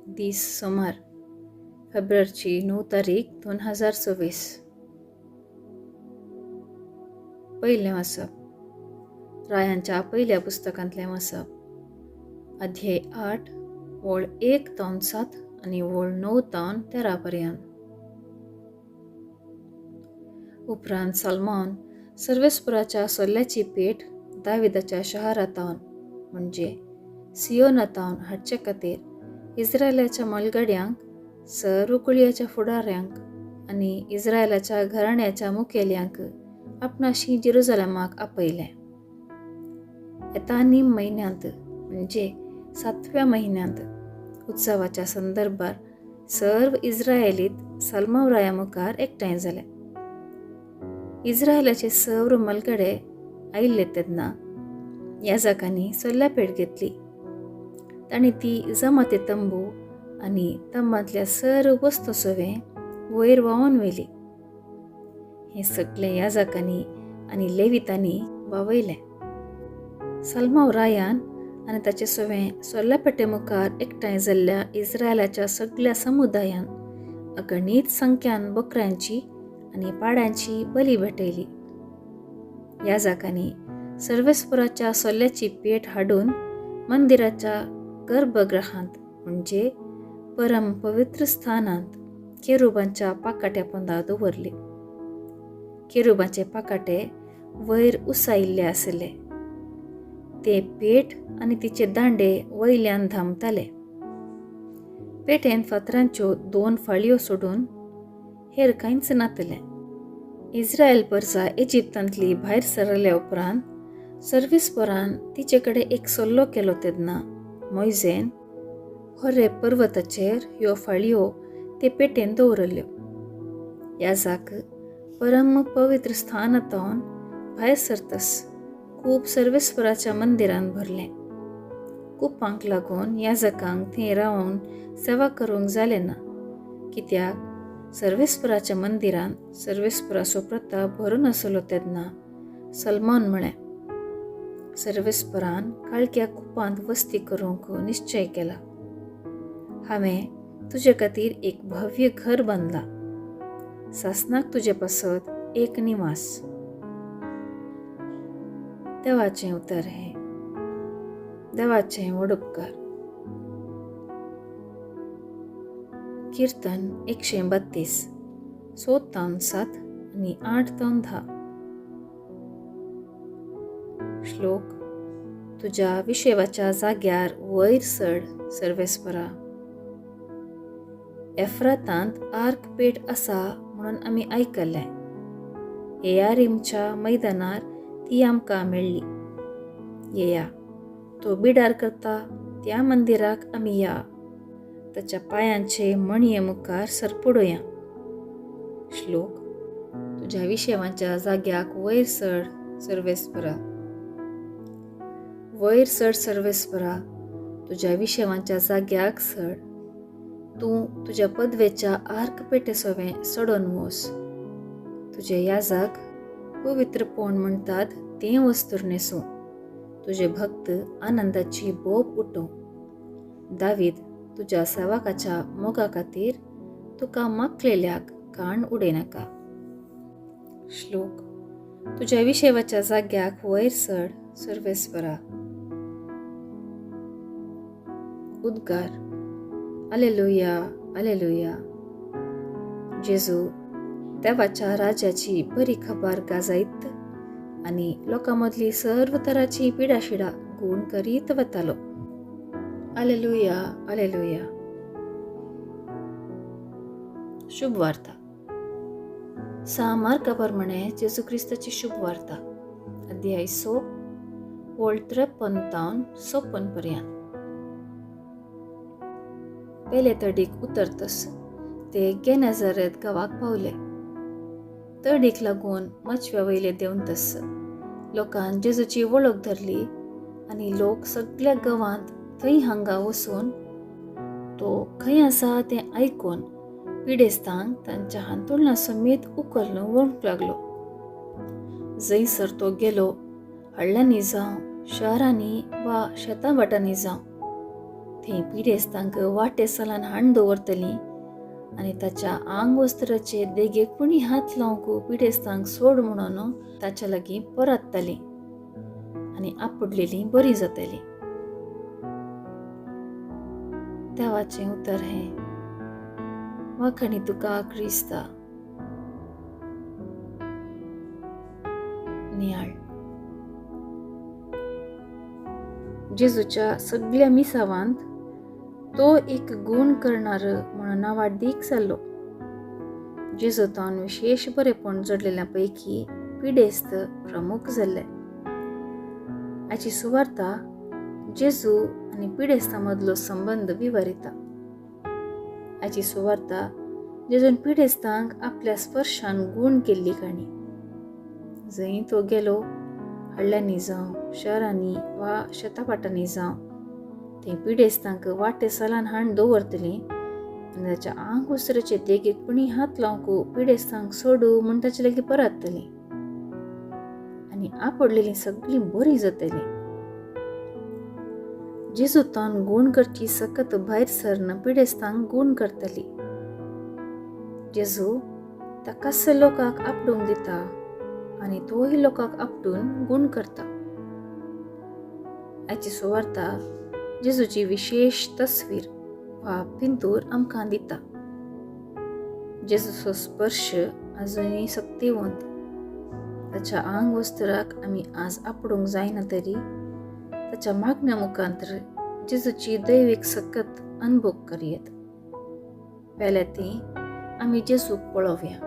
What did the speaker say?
दीस सोमार, फेब्रुवारीची 9 तारीख 2024. पयलें वाचप, रायांच्या पयल्या पुस्तकांतलें वाचप, अध्याय 8 वळ 1 तावन 7 आनी वळ 9 तावन 13 पर्यंत. उपरांत सालमान सर्वेस्पुराच्या सोल्ल्याची पेट दाविदाच्या शहरातावन म्हणजे सियोनातावन हाडचे खातीर इस्रायलाच्या मलगड्यांक, सर्व कुळयाच्या फुडाऱ्यांक आनी इस्रायलाच्या घराण्याच्या मुखेल्यांक आपणाशी जेरुजलेमाक आपयलें. एतानीम म्हयन्यांत म्हणजे 7व्या म्हयन्यांत उत्सवाच्या संदर्भार सर्व इस्रायलीत सालमाव राया मुखार एकठांय जाले. इस्रायलाचे सर्व मलगडे आयिल्ले तेन्ना याजकांनी सोल्ल्या पेट घेतली. तांणी ती जमाते तंबू आनी तंबांतल्या सर्व वस्तू सवें वयर व्हांवून व्हेली. हें सगळें याजकांनी आनी लेवितांनी वावयलें. सालमाव रायान आनी ताचे सवें सोल्ल्या पेटे मुखार एकठांय जाल्ल्या इस्रायलाच्या सगळ्या समुदायान अगणीत संख्यान बकऱ्यांची आनी पाड्यांची बली भेटयली. याजकांनी सर्वेस्पुराच्या सोल्ल्याची पेट हाडून मंदिराच्या गर्भगृहांत म्हणजे परम पवित्र स्थानांत केरुबांच्या पाकाट्या पोंदा दवरली. केरुबांचे पाकाटे वयर उसायिल्ले आसले. ते पेट आनी तिचे दांडे वयल्यान धांपताले. पेटेन फातरांच्यो 2 फाळयो सोडून हेर कांयच नातलें. इस्रायल परसा इजिप्तांतली भायर सरल्या उपरांत सर्वेस्परान तिचे कडेन एक सल्लो केलो तेन्ना मोयजेन होरे पर्वताचेर ह्यो फाळयो ते पेटेन दवरल्यो. याजाक परम पवित्र स्थानांतून भायर सरतस खूब सर्वेस्पराच्या मंदिरान भरलें. कुपांक लागून याजकांक थंय रावन सेवा करूंक जालें ना, कित्याक सर्वेस्पराच्या मंदिरान सर्वेस्पराचो प्रताप भरून आसलो. तेन्ना सलमान म्हळें, सर्वेस्परान काळख्या कुपांत वस्ती करूंक निश्चय केला. हांवें तुजे खातीर एक भव्य घर बांदलां, सासनाक तुजे पासत एक निवास. देवाचें उतर हें. देवाचें व्हड उपकार. कीर्तन 132, 6 तावन 7 आनी 8 तावन 10. श्लोक, तुज्या विशेवाच्या जाग्यार वयर सड सर्वेस्परा. एफ्रातांत आर्क पेट आसा म्हणून आमी आयकल्लें. येयारीमच्या मैदानार ती आमकां मेळ्ळी. येया, तो बिडार करता त्या मंदिराक आमी या, ताच्या पांयांचे मणये मुखार सरपडुया. श्लोक, तुज्या विशेवांच्या जाग्याक वयर सड सर्वेस्परा. वयर सड सर्वेस्परा, तुज्या विशेवांच्या जाग्याक सड. तूं तुज्या पदवेच्या आर्क पेटे सवें सडोन वोस. तुजे याजाक पवित्रपण म्हणटात तें वस्तूर न्हेसूं. तुजे भक्त आनंदाची बोब उठोवं. दावीद तुज्या सेवकाच्या मोगा खातीर तुका माखलेल्याक काण उडयनाका. श्लोक, तुज्या विशेवाच्या जाग्याक वयर सड सर्वेस्परा. उद्गार, आलेलुया आलेलुया. जेजू देवाच्या राज्याची बरी खबर गाजायत आनी लोकां मदली सर्व तराची पिडाशिडा गूण करीत वतालो. आलेलुया आलेलुया. शुभ वार्ता. सा मार्का प्रमाणे जेजू क्रिस्ताची शुभ वार्ता, अध्याय 6 वळ 53 तावन 56 पर्यंत. पेले तडीक उतरतस ते गेनेझारेत गांवाक पावले. तडीक लागून माचव्या वयले देंवतस लोकान जेजूची वळख धरली आनी लोक सगळ्या गांवांत थंय हांगा वचून तो खंय आसा तें आयकून पिडेस्तांक तांच्या हांतुळणा समेत उखलून व्हरूंक लागलो. जंयसर तो गेलो, हळ्ळ्यांनी जावं, शारांनी वा शेतां वाटांनी जावं, थंय पिडेस्तांक वाटे सलान हाण दवरतलीं आनी ताच्या आंगवस्त्राचे देगेक पुणी हात लावंक पिडेस्तांक सोड म्हणून ताच्या लागीं परततालीं आनी आपडलेलीं बरीं जातलीं. देवाचें उतर हें. वाखाणी तुका क्रिस्ता. नियाळ. जेजूच्या सगळ्या मिसावांत तो एक गूण करणार म्हणून नावाडदीक जाल्लो. जेजूतान विशेश बरेपण जोडलेल्या पैकी पिडेस्त प्रमुख जाल्ले. हाची सुवार्ता जेजू आनी पिडेस्ता मदलो संबंद विवरिता. हाची सुवार्ता जेजून पिडेस्तांक आपल्या स्पर्शान गूण केल्ली काणी. जंय तो गेलो, हळ्यांनी जावं, शहरांनी वा शेतापाटांनी जावं, थंय पिडेस्तांक वाटे सलान हाण दवरतलीं आनी ताच्या आंगवस्त्राचे देगेक पुणी हात लावंक पिडेस्तांक सोडू म्हूण ताचे लागीं परतलीं आनी आपडलेलीं सगळीं बरीं जातलीं. जेजूतान गूण करची सकत भायर सरन पिडेस्तांक गूण करतली. जेजू ताकास लोकांक आपडूंक दिता आनी तोय लोकांक आपडून गूण करता. हाची सुवार्ता जेजूची विशेश तस्वीर वा पिंतूर आमकां दिता. जेजूचो स्पर्श आजुनूय सक्तिवंत. ताच्या आंगवस्त्राक आमी आज आपडूंक जायना तरी ताच्या मागण्या मुखांतर जेजूची दैवीक सकत अनुभव करयेत. पेल्या ती आमी जेजूक पळोवया.